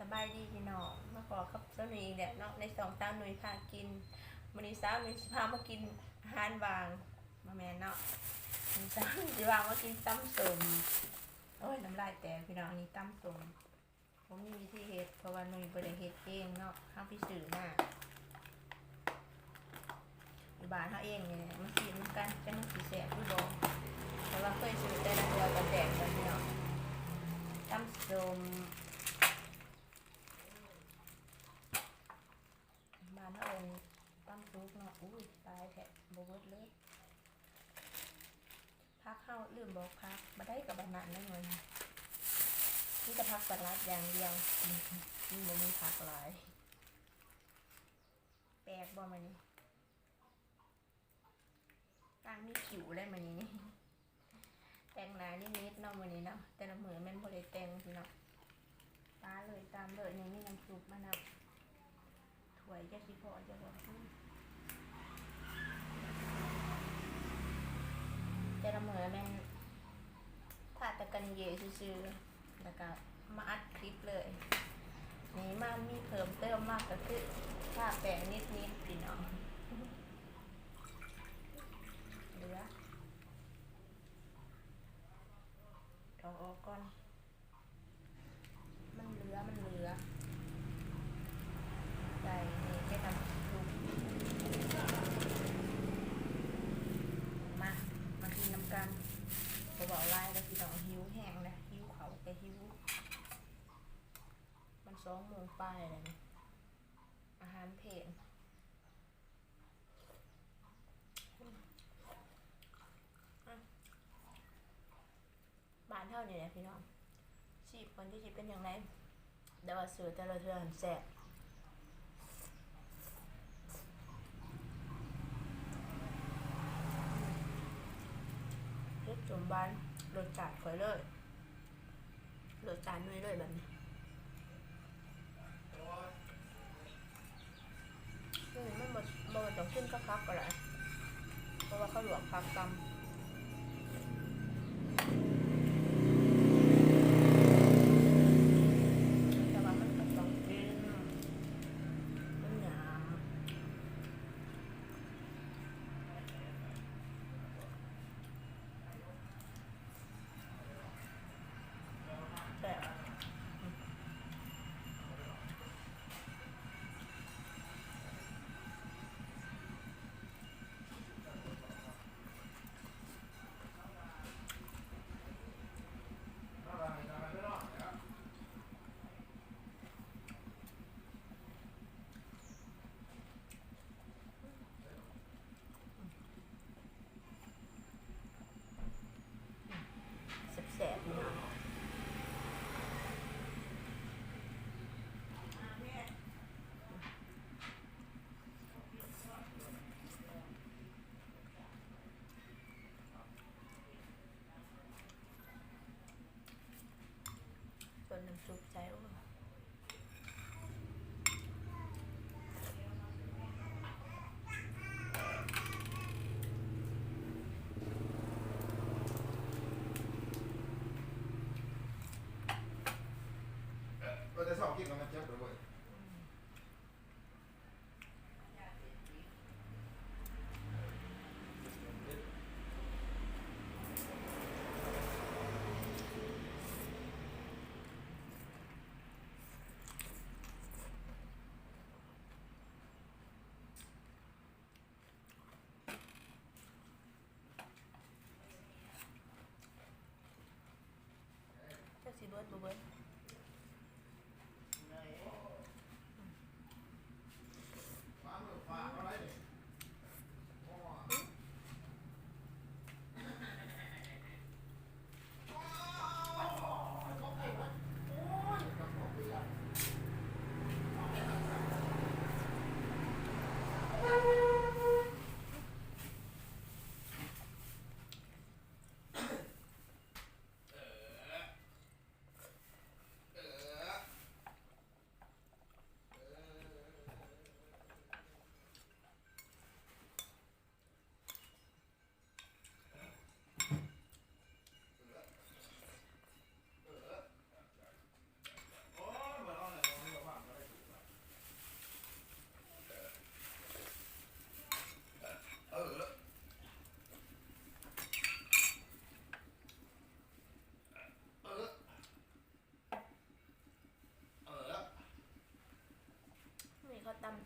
ສະບາຍດີພີ່ນ້ອງ ມາພໍ້ກັບສາວນຸ້ຍອີກແລ້ວເນາະ ໃນຊ່ອງສາວນຸ້ຍພາກິນ. ມື້ນີ້ສາວນຸ້ຍຊິພາມາກິນອາຫານວ່າງ ບໍ່ແມ່ນເນາະ ມື້ນີ້ສາວນຸ້ຍຊິພາມາກິນຕຳສົ້ມ. ໂອ້ຍ ນ້ຳລາຍແຕກພີ່ນ້ອງ ນີ້ຕຳສົ້ມ. ບໍ່ມີວິທີເຮັດ ເພາະວ່ານຸ້ຍບໍ່ໄດ້ເຮັດເອງເນາະ ເຮົາໄປຊື້ມາ. ຢູ່ບ້ານເຮົາເອງນີ້ແຫຼະ ມາຊີມນຳກັນ ຈັກມັນຊິແຊບຫຼືບໍ່ ເພາະວ່າເຄີຍຊື້ແຕ່ລະເທື່ອກໍແຊບແລ້ວພີ່ນ້ອງ. ຕຳສົ້ມ ບ້ານເຮົາເອີ້ນຕຳສຸກເນາະ. ອຸ້ຍ ຫຼາຍແທ້ ບໍ່ເບິດເລີຍ. ຜັກເຮົາລືມບອກຜັກ ບາດໃດກໍບາດນັ້ນເລີຍມື້ນີ້ ມີແຕ່ຜັກສະຫຼັດຢ່າງດຽວ ອືມ ມັນບໍ່ມີຜັກຫຼາຍ. ແປກບໍ່ມື້ນີ້ ຕ່າງມີຄິວແລ້ວມື້ນີ້ ແຕ່ງໜ້ານິດໆເນາະມື້ນີ້ເນາະ ແຕ່ລະມື້ແມ່ນບໍ່ໄດ້ແຕ່ງຊີ້ເນາະ. ປາເລີຍ ຕາມເລີຍ ນີ້ມີນ້ຳຊຸບມານຳ. ຖ້ວຍຈັກຊິພໍຢູ່ບໍ່ ອືມ ແຕ່ລະມື້ແມ່ນທາແຕ່ກັນເຢຊື່ໆ ແລ້ວກະມາອັດຄລິບເລີຍ. ນີ້ມາມີເພີ່ມເຕີມມາກໍຄືທາແປ້ງນິດໆ ພີ່ນ້ອງ ເຫຼືອ ຖອດອອກກ່ອນ. ມັນເຫຼືອ ມັນເຫຼືອ ໃສ່ເຮັດນຳຊຸບ. ມາ ມາກິນນຳກັນ ບໍ່ເວົ້າຫຼາຍແລ້ວພີ່ນ້ອງ ຫິວແຮງແລ້ວ ຫິວເຂົ້າແຕ່ຫິວ. ມັນສອງໂມງປາຍແລ້ວນີ້ ອາຫານເພງ. ບ້ານເຮົານີ້ແຫຼະພີ່ນ້ອງ ຊີບມັນຈະຊິເປັນຈັ່ງໃດ ແຕ່ວ່າຊື້ແຕ່ລະເທື່ອຫັ້ນແຊບ. ເຮັດສົມບານລົດຊາດຂ້ອຍເລີຍ ລົດຊາດໜ່ວຍເລີຍແບບນີ້. ໂອ້ຍ ມັນບໍ່ ບໍ່ຕ້ອງກິນກັບຜັກກໍໄດ້ ເພາະວ່າເຂົາລວກຜັກກ່ອນ ແຕ່ວ່າມັນກໍຕ້ອງກິນ ມັນຫຍາບ. ແຊບ. ແຊບໆ ພີ່ນ້ອງ ສ່ວນນ້ຳຊຸບໃສ່ ໂອ້ຍ ເອີ ແຕ່ເຊົ້າກິນແລ້ວມັນເຈັບເລີຍເວີຍ. ຈັກຊິເບິດບໍ່ເບິດ. ເອີ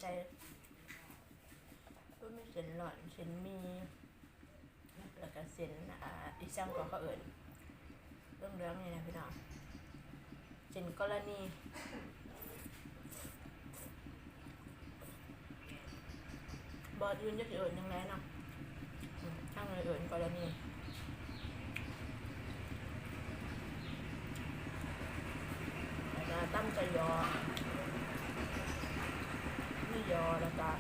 ໃສ່ ກໍມີເສັ້ນຫຼ້ອນ ເສັ້ນໝີ່ ແລ້ວກໍເສັ້ນ ອ່າ ອີ່ຫຍັງກໍເຂົາເອີ້ນ ເຫຼືອງໆນີ້ນະພີ່ນ້ອງ ເສັ້ນກໍລະນີ ບ່ອນອື່ນຈັກຊິເອີ້ນຈັ່ງໃດເນາະ ທາງນີ້ເອີ້ນກໍລະນີ. ແລ້ວກໍຕຳໃສ່ຢໍ້ ມີຢໍ້ ແລ້ວກໍ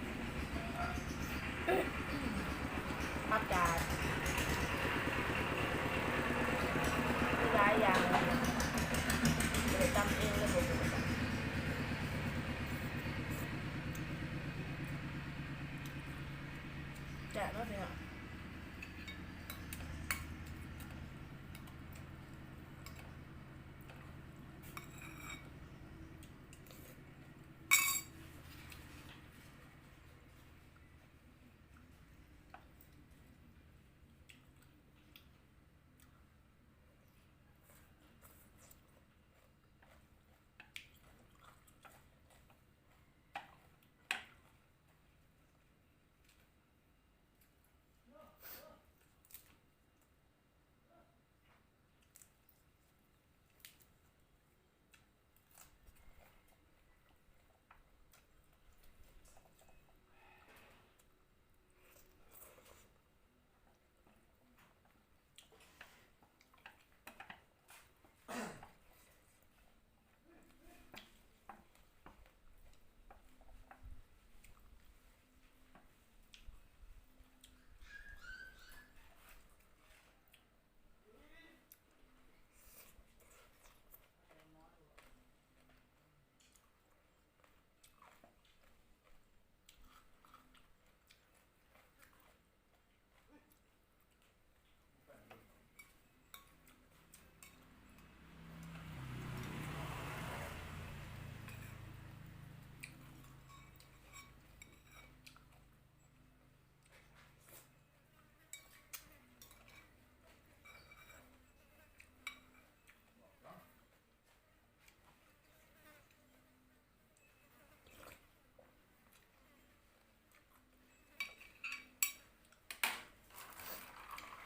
ຜັກກາດ ມີຫຼາຍຢ່າງ ເອີ ຕຳເອງເລີຍ ບໍ່ຮູ້ ແຊບເນາະພີ່ນ້ອງ.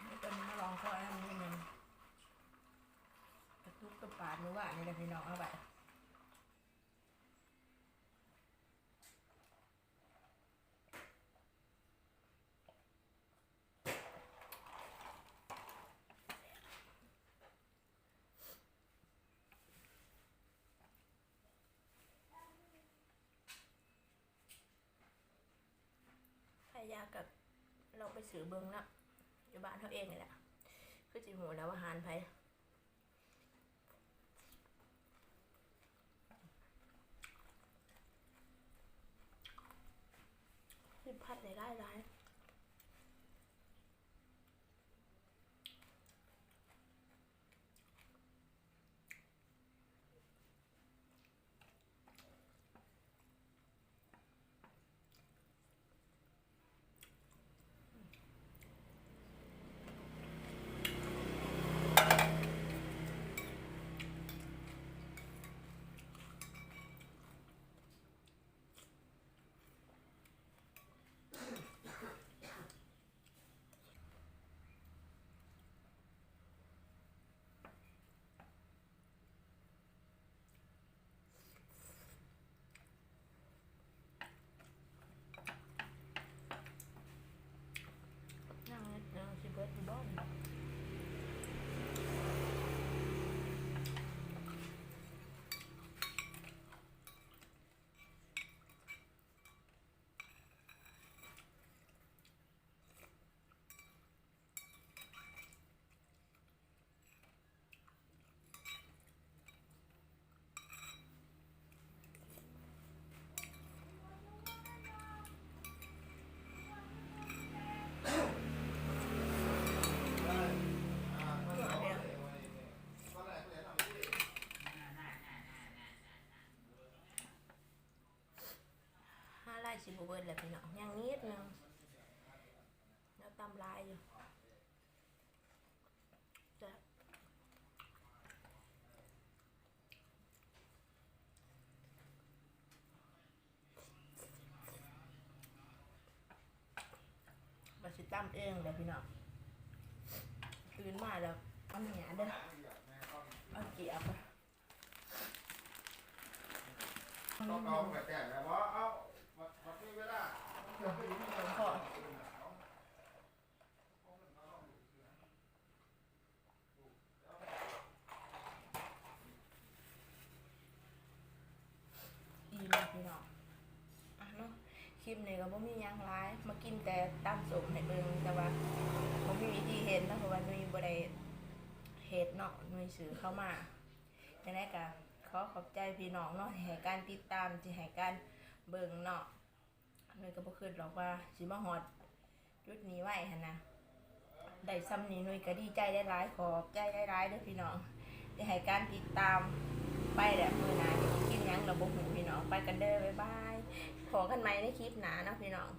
ນີ້ກໍມາລອງເຄາະແລ້ວມື້ໜຶ່ງ ກະຕຸກກະປາດມື້ວານນີ້ແຫຼະພີ່ນ້ອງ ເອົາໄວ້. ໃຜຢາກກະລອງໄປຊື້ເບິ່ງເນາະ ຢູ່ບ້ານເຮົາເອງນີ້ແຫຼະ ຄືຊິຮູ້ແລ້ວວ່າຮ້ານໃຜ. ຊິພັດໄດ້ຫຼາຍໆ. ຍັງ ຍັງຊິເບິດຢູ່ບໍ່? ຫາຫຼາຍຊິບໍ່ເບິດແລ້ວພີ່ນ້ອງ ຍັງນິດໜຶ່ງ ແນວຕຳຫຼາຍຢູ່. ແຊບ. ຕຳເອງເດີພີ່ນ້ອງ ຕື່ນມາແລ້ວ ເອົາໜ້າເດີ ເອົາເກຍບ ອີ່ມແລ້ວພີ່ນ້ອງ ອ່ະເນາະ ຄລິບນີ້ກໍບໍ່ມີຫຍັງຫຼາຍ ມາກິນແຕ່ຕຳສົ້ມໃຫ້ເບິ່ງ ແຕ່ວ່າບໍ່ມີວິທີເຮັດເນາະ ເພາະວ່ານຸ້ຍບໍ່ໄດ້ເຮັດເນາະ ນຸ້ຍຊື້ເຂົ້າມາ. ຈັ່ງໃດກໍຂໍຂອບໃຈພີ່ນ້ອງເນາະ ທີ່ໃຫ້ການຕິດຕາມ ທີ່ໃຫ້ການເບິ່ງເນາະ ນຸ້ຍກໍບໍ່ຄິດດອກວ່າຊິມາຮອດຈຸດນີ້ໄວຫັ້ນນະ ໄດ້ຊ່ຳນີ້ນຸ້ຍກໍດີໃຈຫຼາຍໆ ຂອບໃຈຫຼາຍໆເດີພີ່ນ້ອງ ທີ່ໃຫ້ການຕິດຕາມ ໄປແລ້ວ ມື້ໜ້າຊິກິນຫຍັງລະບໍ່ຮູ້ພີ່ນ້ອງ ໄປກັນເດີ ບາຍບາຍ ພໍ້ກັນໃໝ່ໃນຄລິບໜ້າເນາະພີ່ນ້ອງ.